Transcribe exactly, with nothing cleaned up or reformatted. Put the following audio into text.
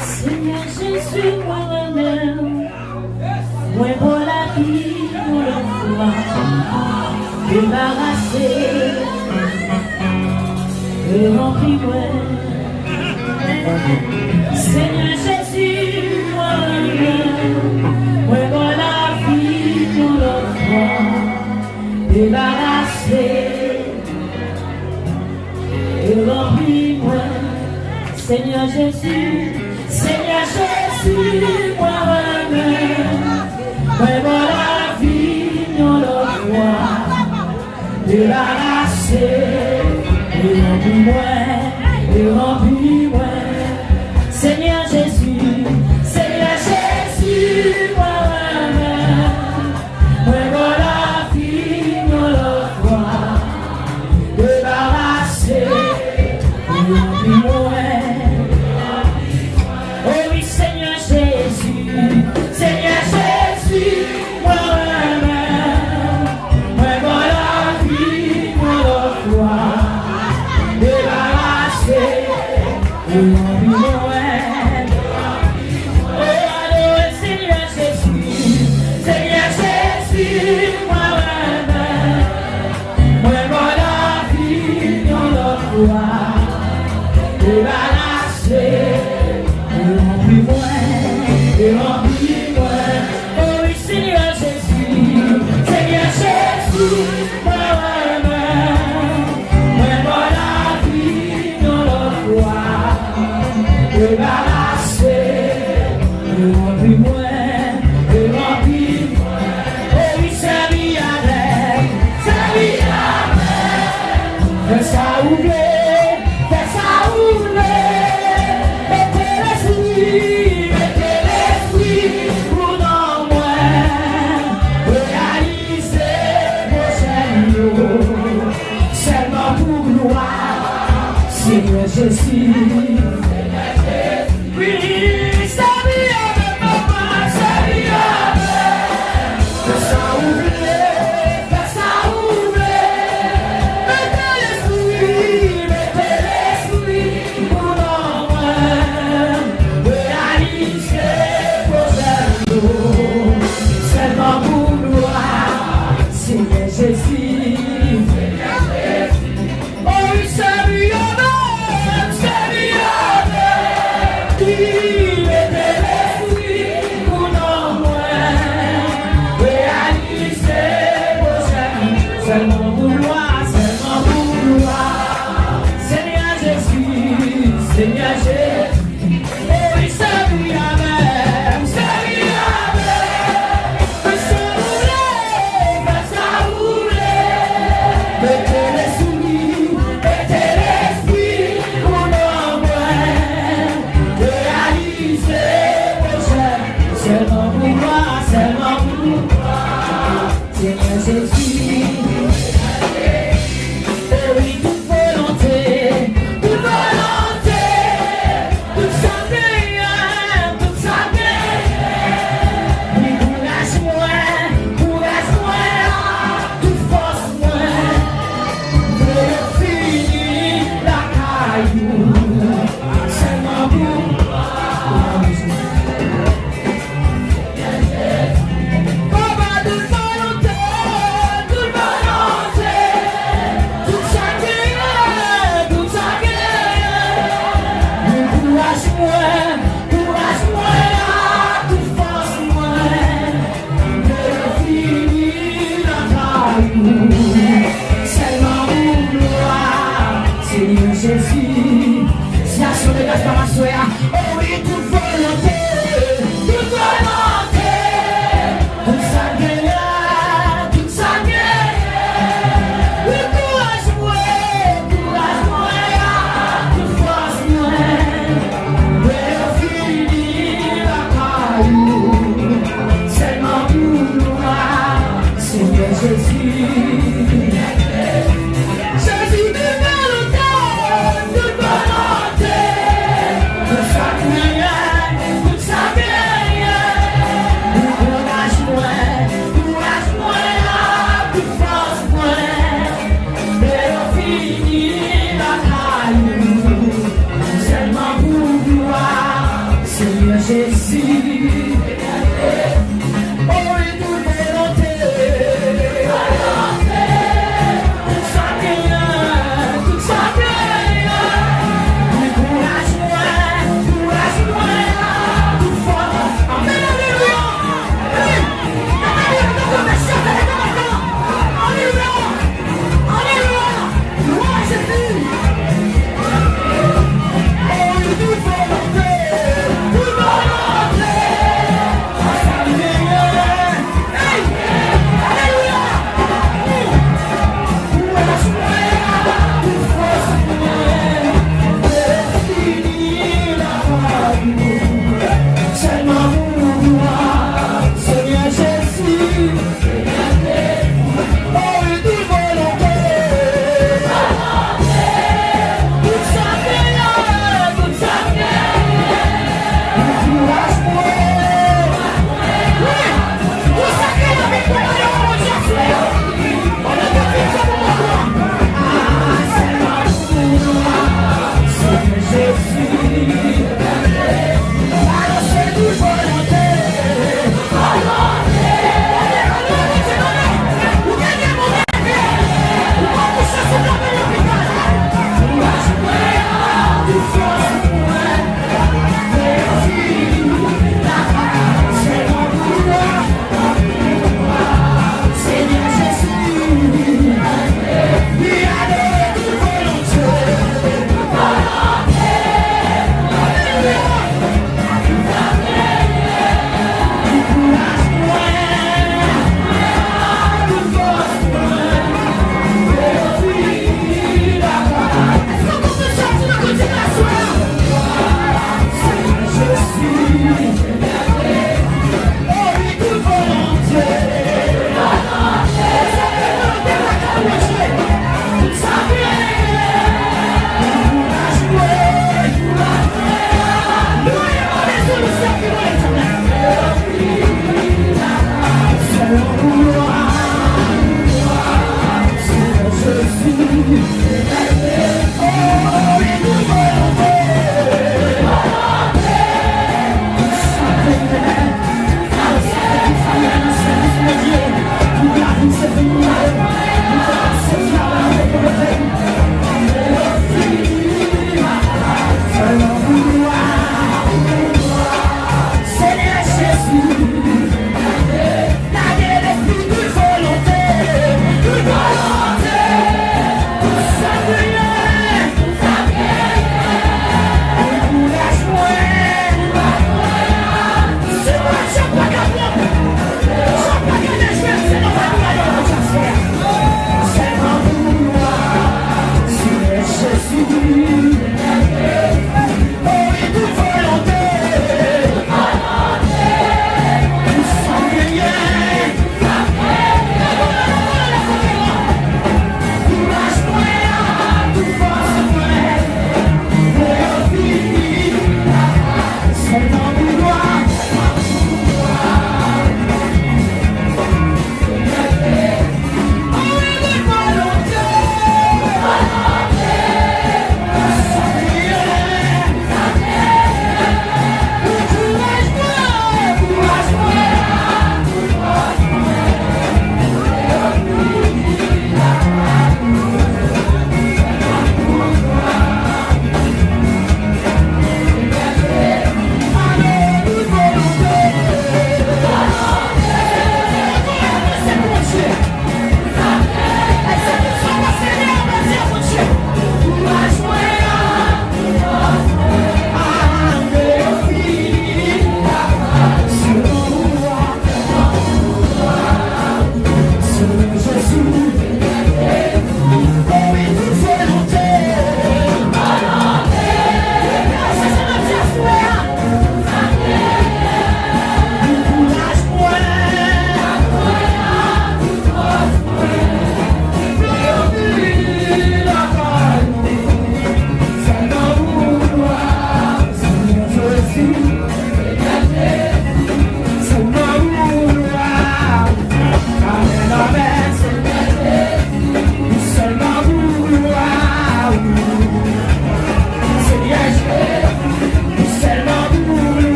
Senyè Jezi, mwen renmen w. Mwen ba w lavi yon lòt fwa. Debarase e ranpli mwen. Senyè Jezi, mwen renmen w. Mwen ba w lavi yon lòt fwa. Debarase e ranpli mwen. Senyè Jezi, Senyè Jezi, mwen renmen w. Mwen ba w lavi yon lòt fwa. Debarase e ranpli mwen, e ranpli mwen. Senyè Jezi, Senyè Jezi, mwen renmen w. Mwen ba w lavi yon lòt fwa. Debarase, e ranpli mwen. O wi, Senyè Jezi, Senyè Jezi, mwen renmen w. Mwen ba w lavi yon lòt fwa. Debarase, e ranpli mwen. O, adore Senyè Jezi, Senyè Jezi, mwen renmen w. Mwen ba w lavi yon lòt fwa. Debarase, e ranpli mwen, e ranpli mwen. O wi, Senyè Jezi, Senyè Jezi, mwen renmen w. Mwen ba w lavi yon lòt fwa. Debarase, e ranpli mwen, e ranpli mwen. O wi, sèvi avè m, sèvi avè m. Fè sa ou vle, fè sa ou vle. Mete lespri, mete lespri ou nan mwen. Reyalize pwojè m yo. Sèlman pou glwa Senyè Jezi. Wi, sèvi avè m, papa, sèvi avè m. Fè sa ou vle, fè sa ou vle. Mete lespri, mete lespri ou nan mwen. Reyalize pwojè m yo. Sèlman pou glwa Senyè Jezi. O wi, sèvi avè m, sèvi avè m. Wi, mete lespri ou nan mwen. Reyalize pwojè m. Sèlman pou glwa, sèlman pou glwa. Senyè Jezi, Senyè Jezi. O wi, sèvi avè m, sèvi avè m. Fè sa ou vle, fè sa ou vle. Mete lespri, mete lespri ou nan mwen. Reyalize pwojè m. Sèlman pou glwa, sèlman pou glwa. Senyè Jezi. O wi, tout volonte, tout volonte, tout sa m genyen, tout sa m genyen. Wi, kouraj mwen, kouraj mwen la, tout fòs mwen. M vle yo fini lakay ou. Sèlman pou Papa, tout volonte, tout volonte, tout sa k genyen, tout sa k genyen. Wi, kouraj mwen, kouraj mwen la, tout fòs mwen. Mwen fini lakay ou. Sèlman pou glwa Senyè Jezi. Si aksyon de gras pa aswè a, o wi, tout volonte, tout volonte, tout sa k genyen, tout sa k genyen. Wi, kouraj mwen, kouraj mwen la, tout fòs mwen. Mwen Esi, o wi, tout volonte. Tout sa gen an, tout sa gen an. Wi, kouraj mwen, kouraj mwen, tout fòs. Amèn, alelouya. Wi. Alelouya. Alelouya. Glwa a Jezi. O wi, tout volonte, tout volonte.